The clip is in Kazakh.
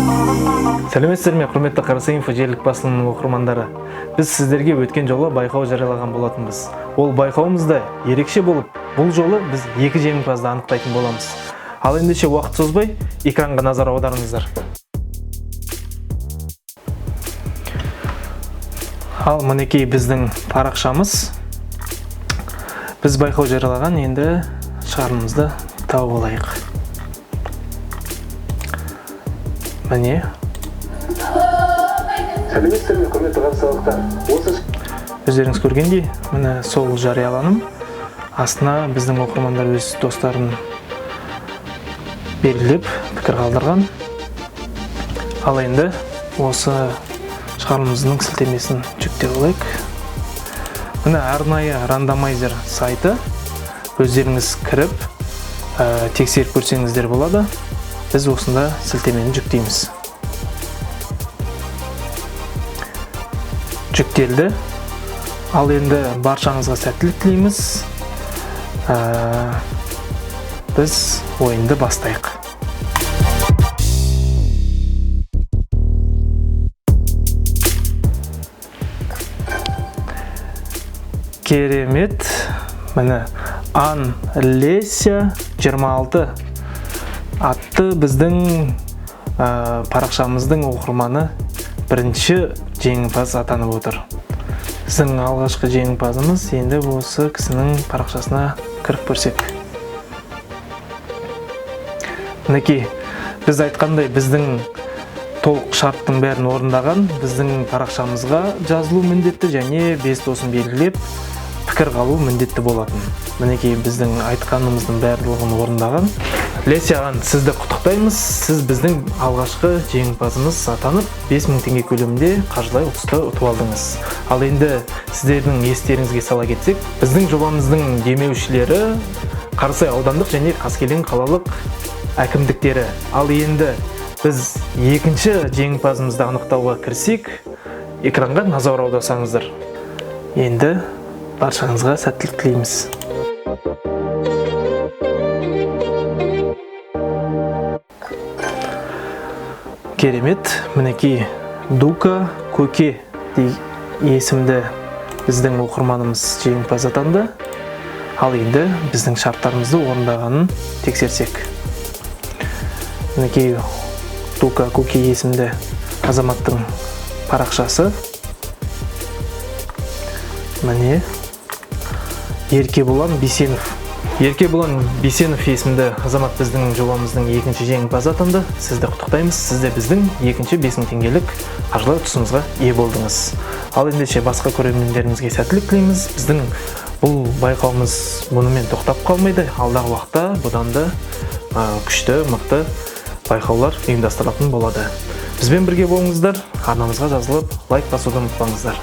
Сәлеметсіздер ме, құрметті Қарасай инфо желілік басылымының оқырмандары. Біз сіздерге өткен жолы байқау жариялаған болатынбыз. Ол байқауымыз да ерекше болып, бұл жолы біз екі жеңімпазды анықтайтын боламыз. Ал ендеше уақыт созбай, экранға назар аударыңыздар. Ал мінекей біздің парақшамыз. Біз байқау жариялаған, енді шығарылымызды тауып алайық. Міне. Сәлеметсіздер ме, құрметті қазақстандықтар. Осы өздеріңіз көргендей, міне сол жарияланым. Астына біздің оқырмандар өз достарын белгілеп, пікір қалдырған. Ал енді осы шығарылымыздың сілтемесін жүктеп алайық. Міне арнайы рандомайзер сайты. Өздеріңіз кіріп, тексеріп көрсеңіздер болады. Біз осында сілтемені жүктейміз. Жүктелді. Ал енді баршаңызға сәттілік тілейміз. Біз ойынды бастайық. Керемет. Міне Ан Леся 26 атты біздің парақшамыздың оқырманы бірінші жеңімпаз атанып отыр. Біздің алғашқы жеңімпазымыз. Енді осы кісінің парақшасына кіріп көрсек. Мінекей, біз айтқандай, біздің толық шарттың бәрін орындаған, біздің парақшамызға жазылу міндетті және 5 досын белгілеп пікір қалу міндетті болатын. Мінекей, біздің айтқанымыздың барлығын орындаған. Леся Ан, сізді құттықтаймыз. Сіз біздің алғашқы жеңімпазымыз атанып, 5000 теңге көлемінде қаржылай ұтысты ұтып алдыңыз. Ал енді сіздердің естеріңізге сала кетсек, біздің жобамыздың демеушілері Қарасай аудандық және Қаскелең қалалық әкімдіктері. Ал енді біз екінші жеңімпазымызды анықтауға кірсек, экранға назар аударсаңыздар. Енді баршаңызға сәттілік тілейміз. Керемет, мінекей Дука Көке есімді біздің оқырманымыз жеңімпаз атанды. Ал енді біздің шарттарымызды орындағанын тексерсек. Мінекей Дука Көке есімді азаматтың парақшасы. Міне Еркебұлан Бейсенов. Еркебұлан Бейсенов есімді азамат біздің жобамыздың екінші жеңімпазы атанды. Сізді құттықтаймыз. Сіз де біздің екінші 5000 теңгелік қаржылай ұтысымызға ие болдыңыз. Ал ендеше басқа көрермендерімізге сәттілік тілейміз. Біздің бұл байқауымыз бұнымен тоқтап қалмайды. Алдағы уақытта бұдан да күшті, мықты байқаулар ұйымдастырылатын болады. Бізбен бірге болыңыздар. Арнамызға жазылып, лайк басуды ұмытпаңыздар.